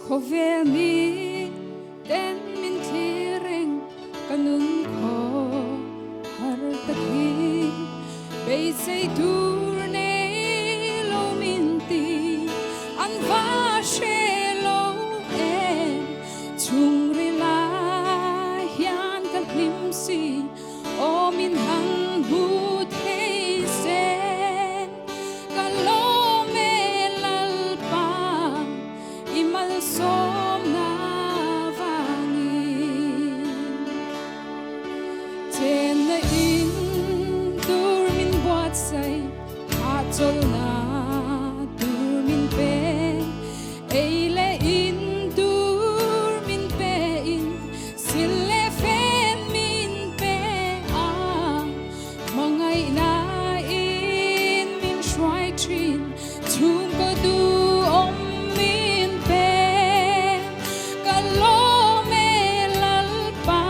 Khawvel mi ten min thlir reng ka nun khaw har takin beisei tur nei lo min ti an va hre lo em chhungril ah hian ka hlim si aw min han hmu thei se ka lawm e Lalpa i malsawmna vangin chenna in tur min buatsaih hahchawlhna tur min pe ei leh in tur min pe in sil leh fen min pe a hmangaihna in min hruai thin chhungkaw duhawm min pe ka lawm e Lalpa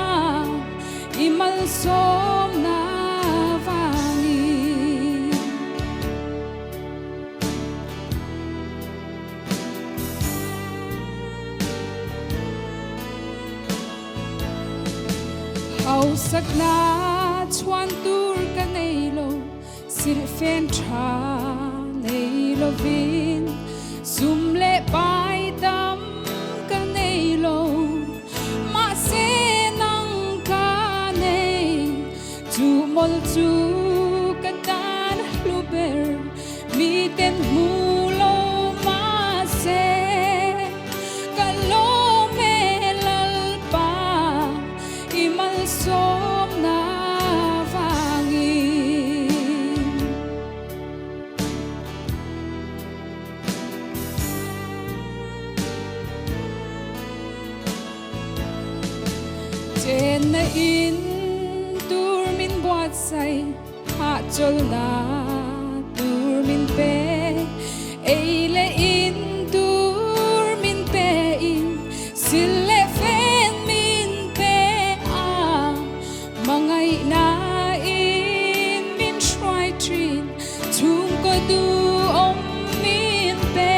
i malsawmna vangin. Hausakna chhuan tur ka nei lo, silhfen tha nei lovin sum leh pai tam ka nei lo. Mahse nang ka nei, chu mawlh chu ka tan hlu ber. Miten hmu lo mahse ka lawm e Lalpa i malsawmna vangin. Chenna in tur min buatsaih. Hahchawlhna tur min pe, ei leh in tur min pe in, sil leh fen min pe a, hmangaihna in min hruai thin, chhungkaw duhawm min pe.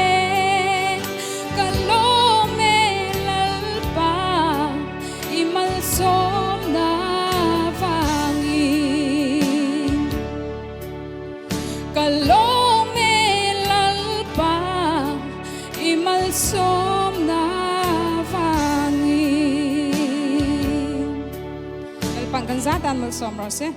Ka lawm e Lalpa i malsawmna vangin ka lawm e Lalpa i malsawmna vangin. Lalpa'n kan zat an malsawm rawh se.